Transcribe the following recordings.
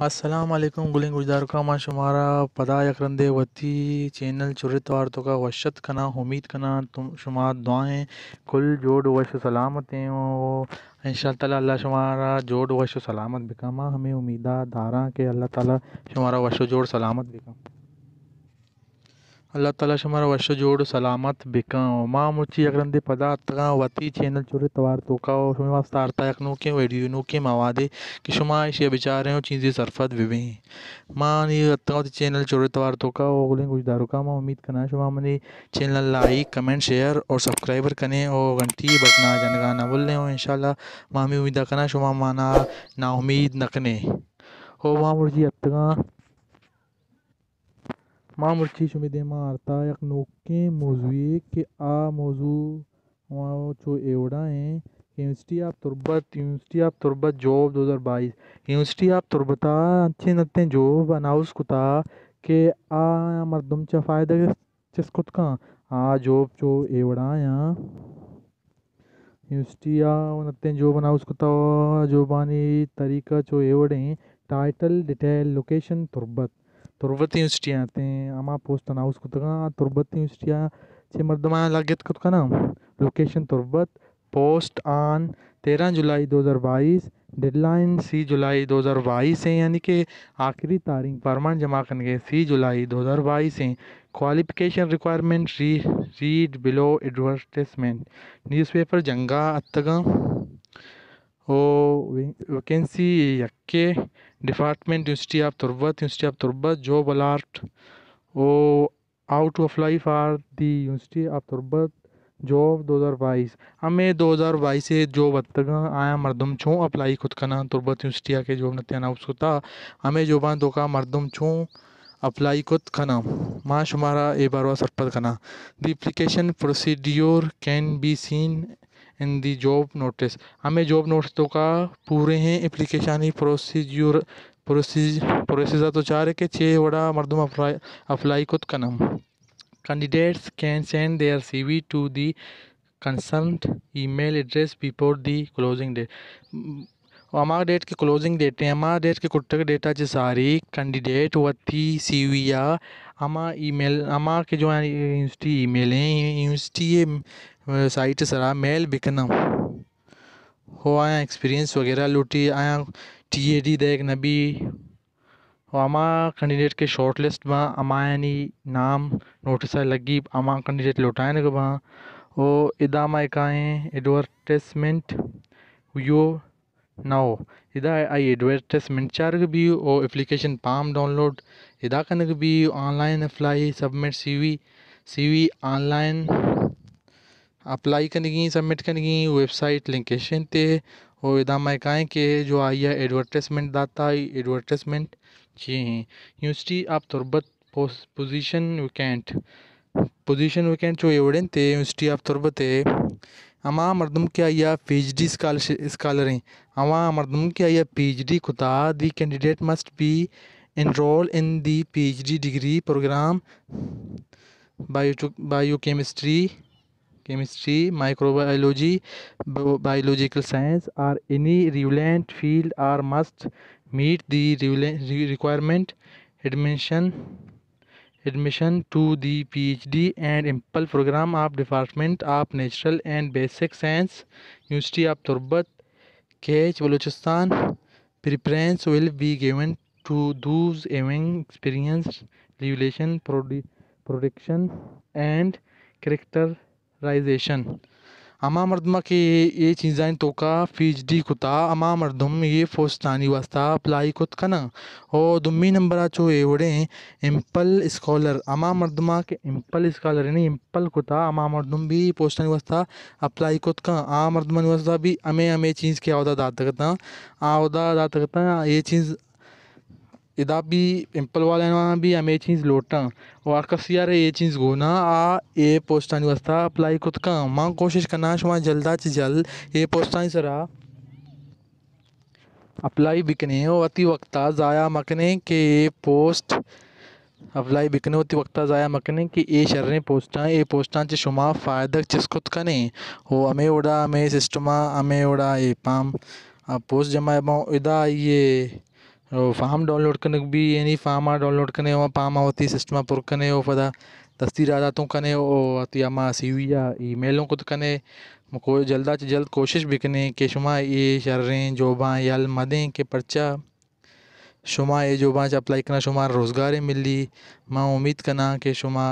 السلام علیکم گلیں گوشداروکاں، ما شمارا پدا یک رندے وتی چینل چرے توار توکا وش ات کناں۔ امید کناں تم، شما دعائیں کل جوڑ وش و سلامت ایں و انشاءاللہ تعالی اللہ شمارا جوڑ وش و سلامت بکن۔ ما ہمے امیدا داراں کہ اللہ تعالی شمارا وش و جوڑ سلامت بکن۔ اللہ تعالی شمارا وش و جوڑ و سلامت بکن۔ و ما مرچی یک رندے پدا اتکاں وتی چینل چرے توار توکا و شمے واسطہ آرتا یک نوکیں ویڈیو، نوکیں موادے کہ شما ایشی ء بچاریں و چیزے سرپد ببیں۔ ما نی اتکاں وتی چینل چرے توار توکا و گلیں گوشداروکاں، ما امید کناں شما منی چینل لائک، کمنٹ، شیئر اور سبسکرائبر کنیں و گھنٹی بٹنا جنگا نہ بلیں و انشاءاللہ ما ہمے امیدا کناں شما مانا ناامید نہ کنیں۔ و ما مرچی اتکاں ما مرچی شمے دیما آرتا یک نوکیں موضوعے کہ آ موضوع چو اے وڑا ایں کہ university of Turbat, university of Turbat job دو ہزار بائیس، یونیورسٹی آف تربت ء انچیں نتیں جاب اناؤنس کتا کہ آ مردم چہ فائدہ چست کت کن۔ آ جاب چو اے وڑا آیاں۔ یونیورسٹی ء نتیں جاب اناؤنس کتا، جابانی طریقہ چو اے وڑیں: ٹائٹل، ڈیٹیل، لوکیشن تربت، تربت یونیورسٹی ء اتیں ہما پوسٹ اناؤنس کتگاں، تربت یونیورسٹی ء چہ مردماں لگت کت کناں۔ لوکیشن تربت، پوسٹ آن تیرہ جولائی دو ہزار بائیس، ڈیڈ لائن سی جولائی دو ہزار بائیس ایں، یعنی کہ آخری تاریخ پرمان جمع کنگے سی جولائی دو ہزار بائیس ایں۔ Qualification requirement re-, read below advertisement. Newspaper جنگا اتگاں۔ او وی-، ویکینسی یکے، department university of Turbat, university of Turbat, job alert. او how to apply for the university of Turbat job دو ہزار بائیس۔ ہمے دو ہزار بائیس ء جاب اتگاں، آیاں مردم چوں اپلائی کت کناں؟ تربت یونیورسٹی ء کہ جاب نتیں اناؤنس کتا، ہمے جاباں توکا مردم چوں اپلائی کت کناں؟ ما شمارا اے باروا سرپد کناں۔ The application procedure can be seen in the job notice. ہمے جاب نوٹس توکا پورے ہیں اپلیکیشانی پروسیجور، پروسیج-، پروسیس ء تو چارے کہ چے وڑا مردم اپلائی، اپلائی کت کناں۔ Candidates can send their C V to the concerned email address before the closing date. ہما ڈیٹ کہ کلوزنگ ڈیٹ ہیں، ہما ڈیٹ کہ کٹک ڈیٹا چہ ساری کینڈیڈیٹ وتی سی وی ء ہما ای میل، ہما کہ جو یونیورسٹی ای میل ہیں، یونیورسٹی سائٹ سرا میل بکناں۔ ہو آیاں ایکسپیرینس وغیرہ لوٹی، آیاں ٹی اے ڈی دئیگ نہ بی۔ و ہما کینڈیڈیٹ کہ شارٹ لسٹ باں، ہمایانی نام نوٹس ء لگی، ہما کینڈیڈیٹ لوٹائینگ باں۔ و ادا ما کائیں ایڈورٹائزمنٹ ویو ناؤ۔ ادا آئی ایڈورٹائزمنٹ چارگ بی و اپلیکیشن فارم ڈاؤنلوڈ ادا کنگ بی، online apply, submit C V, C V online apply کنگی، سبمٹ کنگی، ویب سائٹ لنک ایش انت۔ و ادا ما کائیں کہ جو آئی ء ایڈورٹائزمنٹ داتا، ایڈورٹائزمنٹ چی ہیں؟ یونیورسٹی آف تربت پوس-، پوزیشن ویکینٹ۔ پوزیشن ویکینٹ چو اے وڑ انت، یونیورسٹی آف تربت ء ہما مردم کہ آئی ء پی ایچ ڈی اسکالرش-، اسکالر ہیں، ہما مردم کہ آئی ء پی ایچ ڈی کتا، the candidate must be enrol in the P H D degree programme bio-, biochemistry, chemistry, microbiology, bi-, biological science, or any relevant field, or must meet the rela-, re-, requirement admission, admission to the P H D and impal program of Department of Natural and Basic Science, University of Turbat, Kech, Balochistan. Preference will be given to those having experience, revelation, produ-, production and characterization. ہما مردماں کہ اے چیزانی توکا پی H D کتا، ہما مردم اے پوسٹانی واسطہ اپلائی کت کناں۔ او دومی نمبر ء چو اے وڑیں امپل اسکالر، ہما مردماں کہ امپل اسکالر یعنی امپل کتا، ہما مردم بھی پوسٹانی واسطہ اپلائی کت کن۔ آ مردمانی واسطہ بھی ہمے، ہمے چیز کہ اودا داتگ اتاں، آ اودا داتگ اتاں، اے چیز ادا بھی امپل والاناں بھی ہمے چیز لوٹاں۔ و ہر کسی ء را اے چیز گونا آ اے پوسٹانی واسطہ اپلائی کت کن۔ من کوشش کناں شما جلدا چہ جلد اے پوسٹانی سرا اپلائی بکنیں و وتی وقتا ضائع مکنیں کہ اے پوسٹ اپلائی بکنیں، وتی وقتا ضائع مکنیں کہ اے شریں پوسٹاں، اے پوسٹاں چہ شما فائدگ چست کت کنیں۔ و ہمے وڑا ہمے سسٹما ہمے وڑا اے پام پوسٹ جمع بوں۔ ادا آئی اے O form download king be, یعنی فارم آ ڈاؤنلوڈ کنے، او فارم آ وتی سسٹم آ پر کنے، او پدا دستی راہ داتوں کنے، او وتی ہما سی وی آ ای میلوں کت کنے۔ مکو-، جلدا چہ جلد کوشش بکنیں کہ شما اے شریں جوباں یل مدیں کہ پرچا شما اے جوباں چہ اپلائی کناں، شما روزگارے ملی۔ من امید کناں کہ شما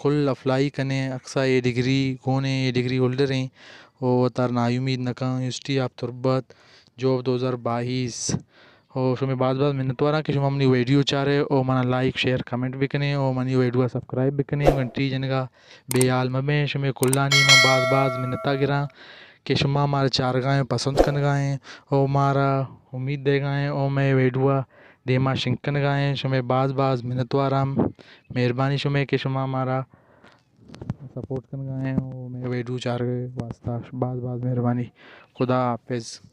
کل اپلائی کنیں، اکثر اے ڈگری گون ایں، اے ڈگری ہولڈر ایں، او وتار ناامید نہ کن۔ یونیورسٹی آف تربت، جاب دو ہزار بائیس۔ او شمے باز باز منتواراں کہ شما منی ویڈیو چارے او منا لائک، شیئر، کمنٹ بکنیں او منی ویڈیو سبسکرائب بکنیں او گھنٹی جنگا بے حال مبیں۔ شمے کلانی من باز باز منتا گراں کہ شما مارا چارگائیں، پسند کنگائیں او مارا امید دیگائیں او مئے ویڈیو دیما شنگ کنگائیں۔ شمے باز باز منتواراں، مہربانی شمے کہ شما مارا سپورٹ کنگائیں او مئے ویڈیو چارگ واسطہ باز باز مہربانی۔ خدا حافظ۔